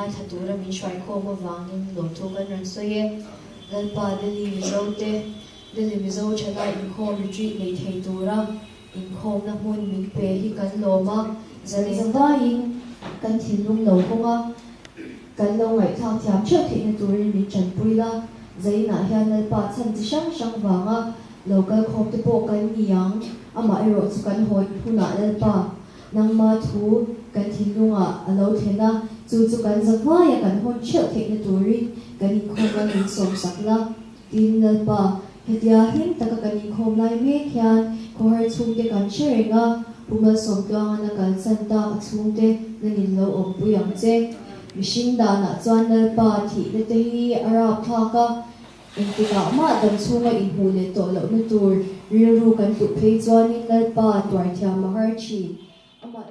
ngaithla tura min hruaikhawm avangin lawmthu kan rawn sawi e. Lalpa Delhi Mizo te, Delhi Mizo thalai inkhawm retreat nei thei tura inkhawmna hmun min pe hi kan lawm a, zalen vaiin kan thinlung lo hawng a, kan lo ngaihthlak thiam theuh theihna turin min tanpui la. Zainah hian Lalpa chhan chi hrang hrang vanga lo kal khawm te pawh kan ni ang, amaherawh chu kan hawn hunah Lalpa nangma thu kan thinlungah a lo thlen a, chu chu kan za hmaia kan hawn theuh theihna turin kan inkhawm ram min sawmsak la. Tin, Lalpa, hetia hlim taka kan inkhawm lai mek hian khawhar chhungte kan hre reng a, Pu Malsawmtluangan a kalsan tak a chhungte nangin lo awmpui ang che. Mihring danah chuan Lalpa thihna te hi a rapthlak a, engtikah mah dam chhunga inhmuh leh tawh lohna tur rilru kan hluh phei chuanin Lalpa tuarthiam a har thin. Amah.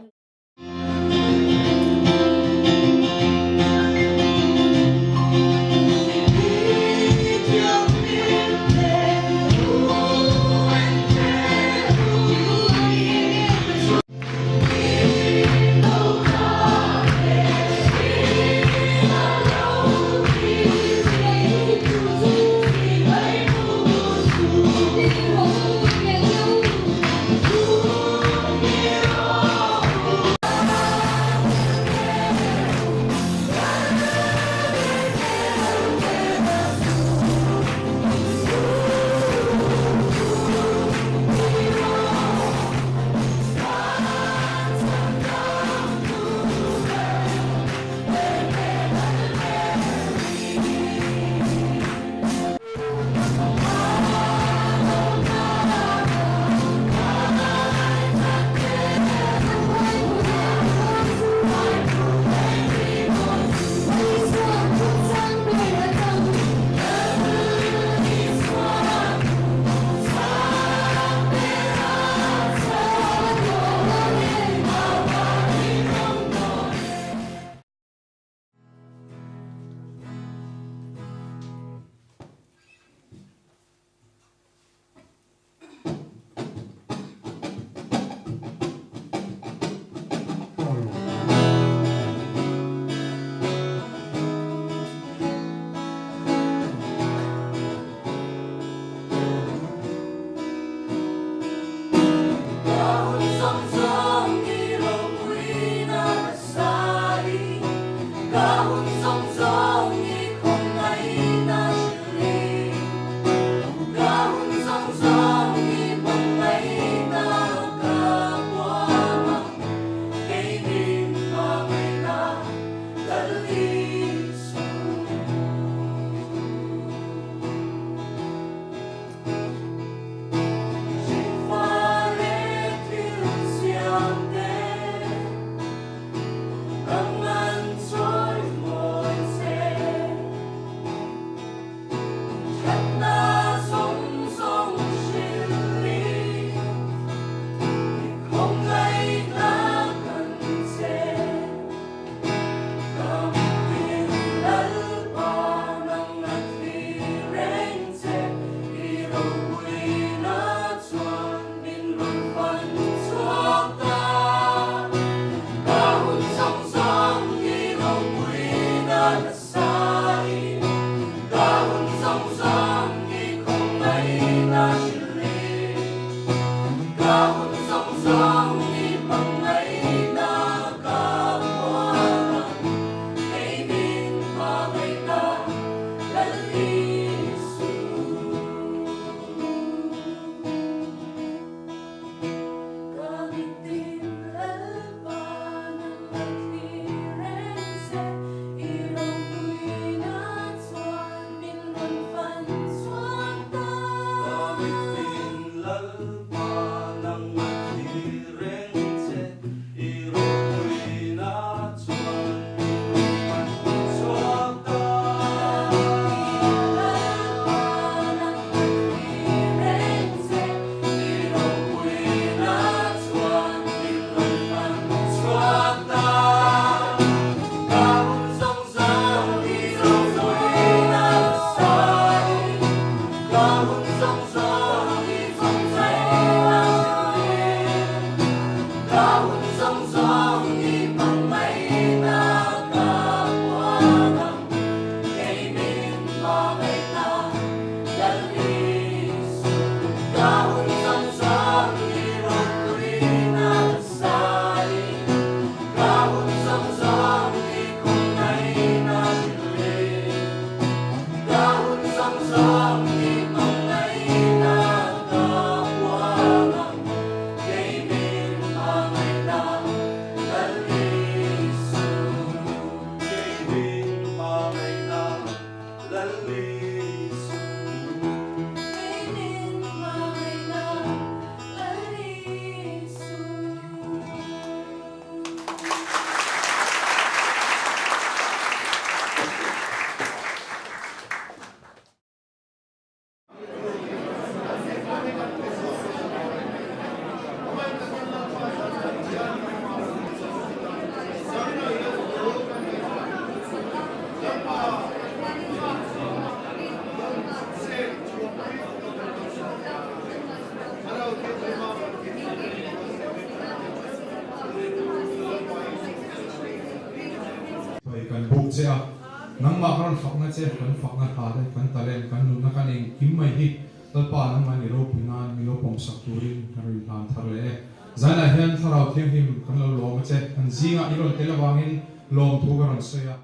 Hei kan buk che a, nangmah ka rawn fakna che, kan fakna hla te, kan talent, kan nunna kan engkim mai hi Lalpa nangmah ni ropui nan mi lo pawmsak turin ka rawn inhlan thar leh e. Zainah hian Thlarau Thianghlim kan lo lawm a che, kan zingah i rawn tel avangin lawmthu ka rawn sawi a.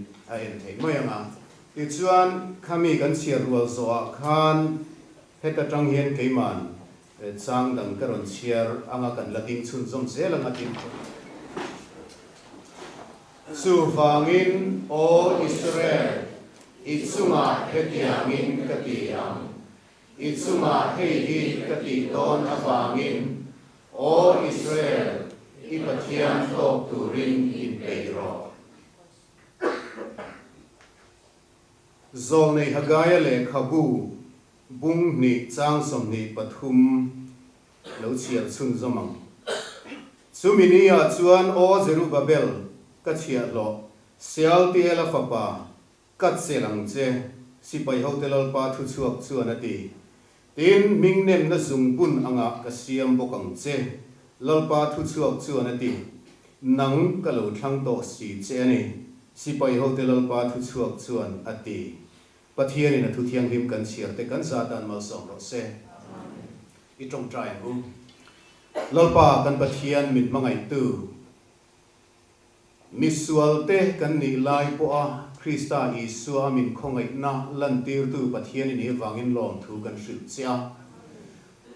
khanin a en theih mai ang a. Tichuan, khami kan chhiar rual zawhah khan heta tang hian keiman chang dang ka rawn chhiar anga kan la ding chhunzawm zel ang a tin. Chuvangin, Aw Israel, i chungah hetiangin ka ti ang. I chungah hei hi ka tih dawn avangin, Aw Israel, i Pathian tawk turin inpeih rawh. Zawlnei Hagaia lehkhabu bung hnih chang 23 lo chhiar chhunzawm ang. Chumi ni ah chuan Aw Zerubbabel, ka chhiahhlawh, Sealtiela fapa, ka chelh ang che, sipai hote Lalpa thuchhuak chuan a ti. Tin, hmingnemna zungbun angah ka siam bawk ang che, Lalpa thuchhuak chuan a ti. Nang ka lo thlang tawh si che a ni, sipai hote Lalpa thuchhuak chuan a ti. Pathianin a thu thianghlim kan chhiar te kan za tan malsawm rawh se. I tawngtai ang u. Lalpa kan Pathian min hmangaihtu. Misualte kan nih lai pawha Krista Isua min khawngaihna lantirtu Pathian i nih avangin lawmthu kan hrilh che a.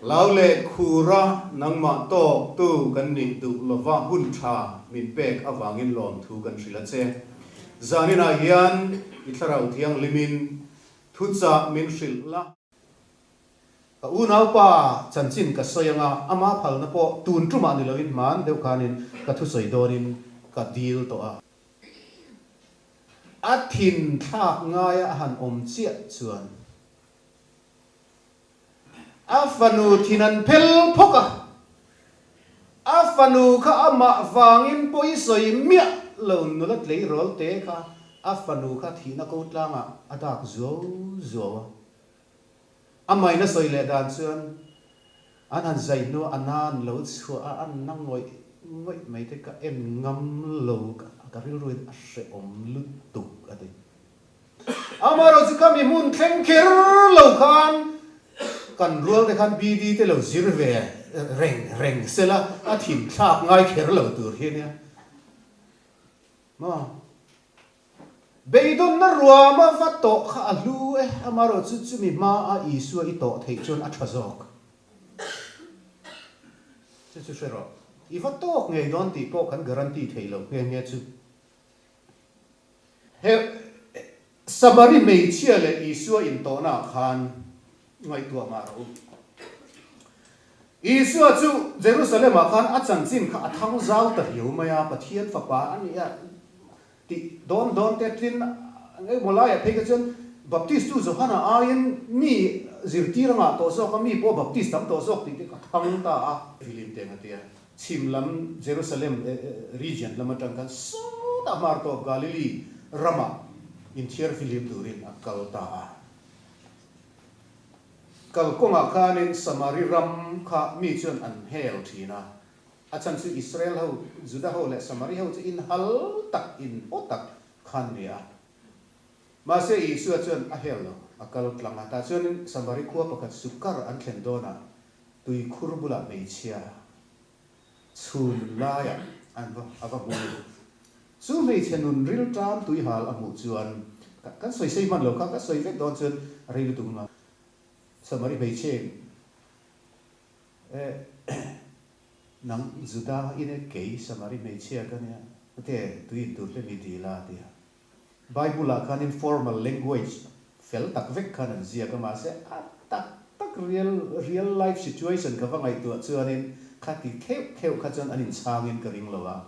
Hlau leh khura nangmah tawktu kan nih duh lova hun tha min pek avangin lawmthu kan hrilh a che. Zaninah hian i Thlarau Thianghlimin thuchah min hrilh la. Ka unaupa chanchin ka sawi anga ama phalna pawh tun tumah ni loin hman deuh khanin ka thusawi dawnin ka dil tawh a. A thin thlak ngaia a han awm chiah chuan a fanu thin an phel phawk a, a fanu kha amah vangin pawisawi miah lo nula tleirawl te kha a fanu kha thihna ko tlangah a dak zuau zuau a. A maina sawi leh dan chuan an han zai hnuah a nan lo chhuah a, an na ngawih ngawih mai te ka en ngam lo, ka rilruin a hrehawm lutuk a ti. Amaherawhchu chu kha mi hmun thleng kher lo khan kan rual te khan BD te lo zir ve reng reng sela a thinthlak ngai kher lo tur hi ania maw. Beidawnna ruama va tawh kha a hlu e, amaherawhchu chu chumi hmaa Isua i tawh theih chuan a tha zawk. Chu chu hre rawh. I va tawk ngei dawn tih pawh kan guarantee thei lo nghe nghe chu. He Samari hmeichhia leh Isua intawhnaah khan ngaihtuah mah rawh u. Isua chu Jerusalem-ah khan a chanchin kha a thang zau ta riau mai a, Pathian Fapa a nih a tih dawn dawn te tlin engemaw laiah phei kha chuan Baptist-tu Johana aiin mi zirtir a ngah tawh zawk a, mi pawh Baptist tam tawh zawk tih te kha a thang ta a. Filim te nga tia chhim lam Jerusalem region lam atang khan sawtah hmar tawp Galilee ramah inthiar filim turin a kal ta a. Kalkawngah khanin Samari ram kha mi chuan an hel thin a, a chhan chu Israel ho, Juda ho leh Samari ho chu inhal tak, inhaw tak khan ni a. Mahse Isua chuan a hel lo, a kal tlang a. Tah chuanin Samari khua pakhat Sukar an thlen dawnah tuikhur bulah hmeichhia chhun laiah an va a va hmu a ni. Chu hmeichhe nun rilṭam tuihal a hmuh chuan, Kan sawi sei hman lo kha, ka sawi vek dawn chuan a rei lutuk ang a. Samari hmeichhe eh nang Juda in e kei Samari hmeichhia ka nia, te tui in tur te mi dil a ti a. Bible ah khanin formal language fel tak vek khan an ziak a, mahse a tak tak real real life situation ka va ngaihtuah chuanin kha ti kheuh kheuh kha chuan an inchhangin ka ring lo a.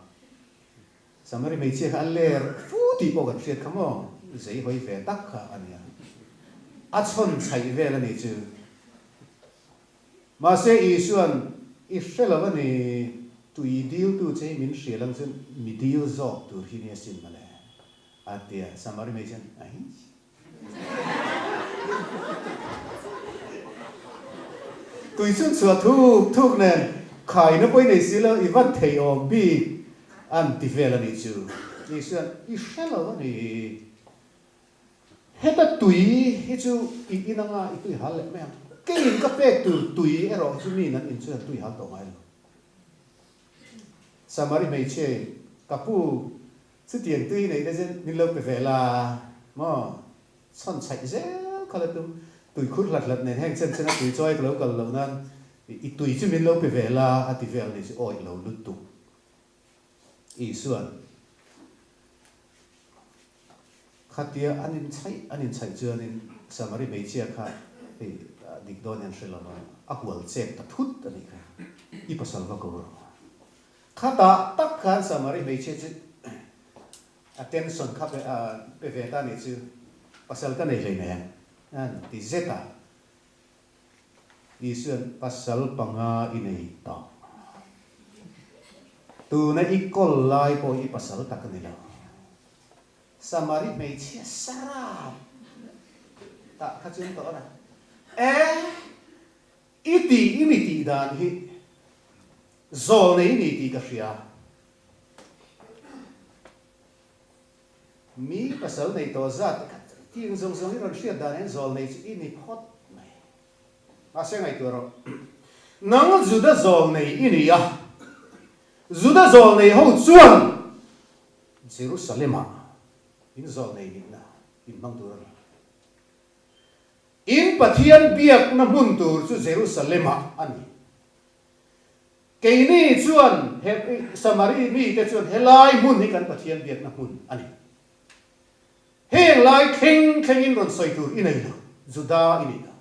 Samari hmeichhia kha a ler fu tih pawh kan hriat kha maw, zei hawi ve tak kha a nia. A chhawn chhaih vel a nih chu. Mahse Isua'n, I hre lo a ni, tui diltu che hi min hrial ang chu mi dil zawk tur hi nia sin mawle, a ti a. Samari hmeichhia'n, Aih. Tui chhun chhuah thuk thuk nen khaina pawh i nei si lo, i van thei awm bik an ti vel a nih chu. Isua'n, I hre lo a ni. Heta tui hi chu i in anga i tui hal leh mai ang. Keiin ka pek tur tui erawh hi chu mi nan in chuan an tui hal tawh ngai lo. Samari hmeichhiain, Ka pu, Chutiang tui neih te chuan min lo pe ve la maw? Chhawn chhaih zel kha la tum. Tui khur hlat hlat nen heng chen chen a tui chawi ka lo kal loh nan i tui chu min lo pe ve la a ti vel ni chu awih lo lutuk. Isuan khatia an inchhaih an inchhaih chuanin Samari hmeichhia kha hei dik dawn hian hre lo va, a hual chek ta thut a nih kha, i pasal va ko rawh. Khatah tak khan Samari hmeichhia chu attention kha pe ve ta nih chu, pasal ka nei hleinem an ti zet a. Isuan pasal panga i nei tawh. Tuna i kawl lai pawh hi pasal tak a ni lo. Samari hmeichhia sarap tah kha chuan tawh a na. E, i tih i mi tih dan hi zawl nei ni tih ka hria. Mi pasal nei tawh zat te kha tiang zawng zawng i rawn hriat dan hian zawl nei chu i ni phawt mai. Mahse ngaihtuah rawh. Nang Juda zawl nei i ni a, Juda zawl nei ho chuan Jerusalem-ah in zawl nei nihna in hmang tur a ni. In Pathian biakna hmun tur chu Jerusalem-ah a ni. Keini chuan he Samari mite chuan helai hmun hi kan Pathian biakna hmun a ni. Heng lai thleng thlengin rawn sawi tur i nei lo, Juda i nih lo.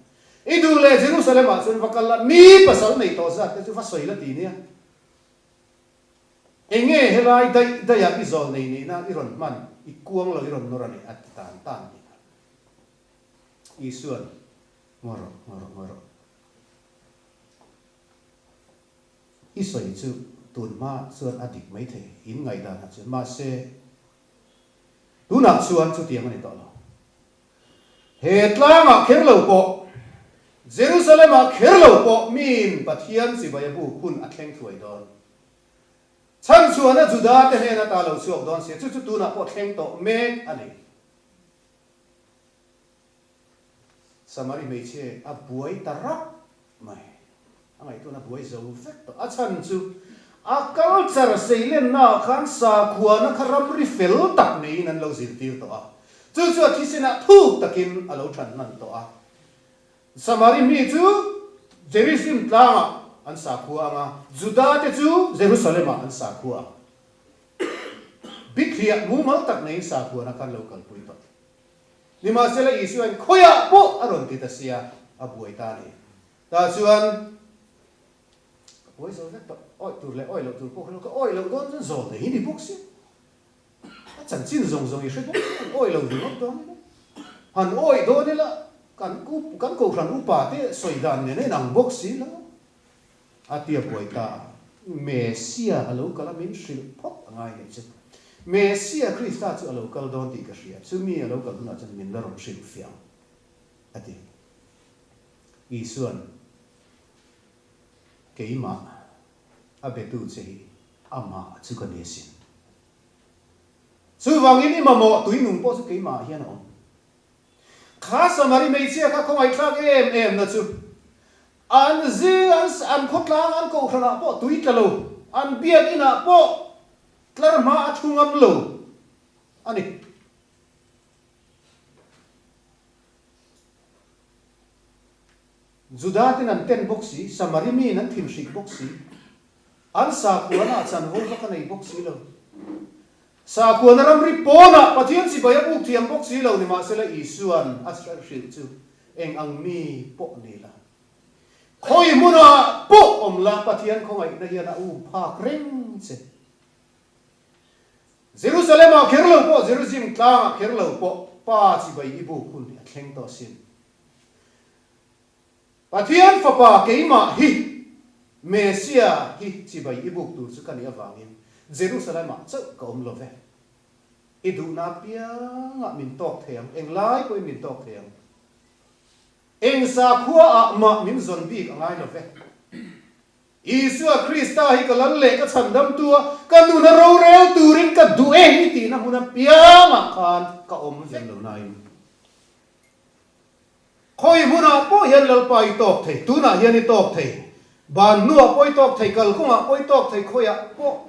I duh leh Jerusalem-ah chuan va kal la, mi pasal nei tawh zat te chu va sawi la ti nia. Enge helai daih daihah i zawl nei nihna i rawn hman, i kuang lo i rawn nawr a ni a ti tan tan a ni. Isuan, Ngaw rawh, ngaw rawh, ngaw rawh. I sawi chu tun hma chuan a dik mai thei, in ngaihdanah chuan. Mahse, tunah chuan chutiang a ni tawh lo. He tlangah kher lo pawh, Jerusalem-ah kher lo pawh miin Pathian chibai a buk hun a thleng thuai dawn. Chhanchhuahna Juda te hnen ata lo chhuak dawn sia, chu chu tunah pawh thleng tawh mek a ni. Samari hmeichhe a buai ta rap mai. A ngaihtuahna a buai zo vek tawh. A chhan chu a culture seilennaah khan sakhuana kha ramri fel tak neiin an lo zirtir tawh a. Chu chu a thisenah thuk takin a lo than hman tawh a. Samari mi chu Gerizim tlangah an sakhua ang a, Juda te chu Jerusalem-ah an sakhua ang. Bithliah mumal tak neiin sakhuana khan lo kalpui tawh. Nimahsela Isuain khawiah pawh a rawn ti ta sia, a buai ta a ni. Tah chuan ka buai zo vek tawh, awih tur leh awih loh tur pawh kha ka awih loh dawn chuan zawl nei hi ni bawk sia. A chanchin zawng zawng i hre bawk sia, an awih lo ringawt dawn ila. Han awih dawn ila kan kan kohhran upa te sawi dan nen a inang bawk si lo. A ti a buai ta a, Messia a lo kal a, min hrilh phawt a ngai nih chu. Messia Krista chu a lo kal dawn tih ka hria, chumi a lo kal hunah chuan min la rawn hrilh fiah ang, a ti. Isua'n, Keimah a betu che hi amah chu ka ni asin. Chuvangin i mamawh tuinung pawh chu keimahah hian a awm. Kha Samari hmeichhia kha khawngaihthlak em em na chu an zing an an khawtlang an kohhran ah pawh tui tla lo, an biak in ah pawh tlar hma a thu ngam lo a ni. Juda ten an ten bawk si, Samari mi in an thinhrik bawk si, an sakhuana ah chanvo vak a nei bawk si lo. Sakhuana ramri pawnah Pathian chibai a buk thiam bawk si lo nimahsela Isua'n a hrilh chu eng ang mi pawh ni la, khawi hmunah pawh awm la Pathian khawngaihna hian a um phak reng che. Jerusalem-ah kher lo pawh, Jerusim tlangah kher lo pawh Pa chibai i buk hun hi a thleng tawh asin. Pathian Fapa keimah hi Messia hi chibai i buk tur chu ka nih avangin Jerusalem-ah chauh ka awm lo ve. I duhna apiangah min tawk thei ang, englai pawhin min tawk thei ang. Eng sakhuaah mah min zawn bik a ngai lo ve. Isua Krista hi ka lal leh ka chhandamtu a, ka nuna rorel turin ka duh e i tihna hmun apiangah khan ka awm vek lo nain. Khawi hmunah pawh hian Lalpa i tawk thei, tunah hian i tawk thei, ban hnuah pawh i tawk thei, kalkawngah pawh i tawk thei, khawiah pawh.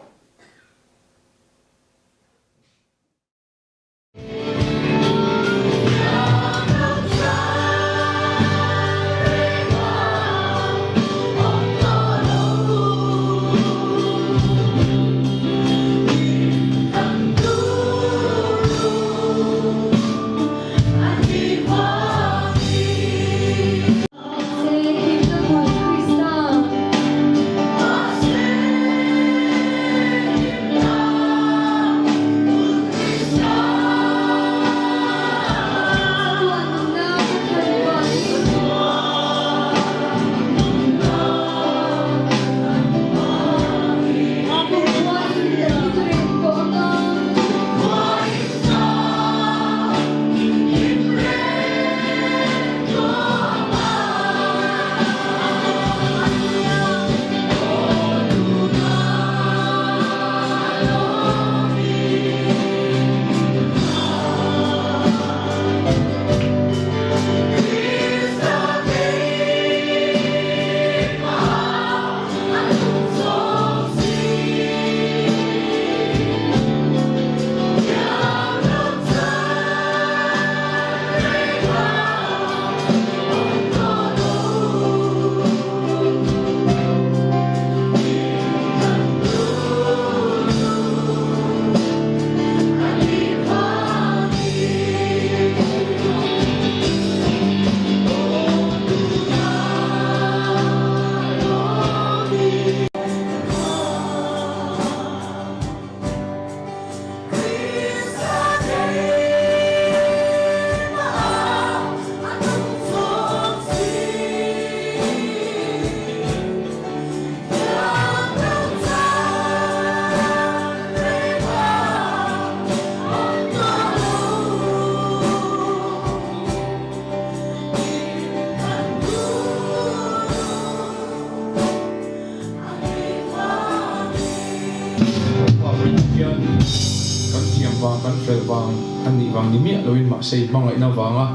vang an nih vang ni miah loin mahse i hmangaihna vanga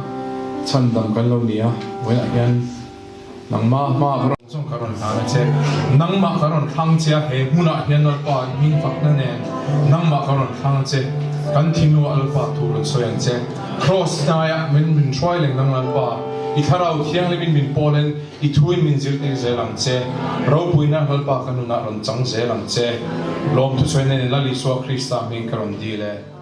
chhandam kan lo ni a, vawiinah hian nangmah hma ka rawn zawng ka rawn hlan a che, nangmah ka rawn thlang che a, he hmunah hian Lalpa i hming fakna nen nangmah ka rawn thlang a che, kan thinlungah Lalpa thu rawn sawi ang che, Kraws hnaiah min min hruai leng nang Lalpa, i thlarau thianghlimin min pawlin I thuin min zirtir zel ang che. Ropuina Lalpa ka nunah rawn chang zel ang che. Lawmthu sawi nen Lal Isua Krista hming ka rawn dil e.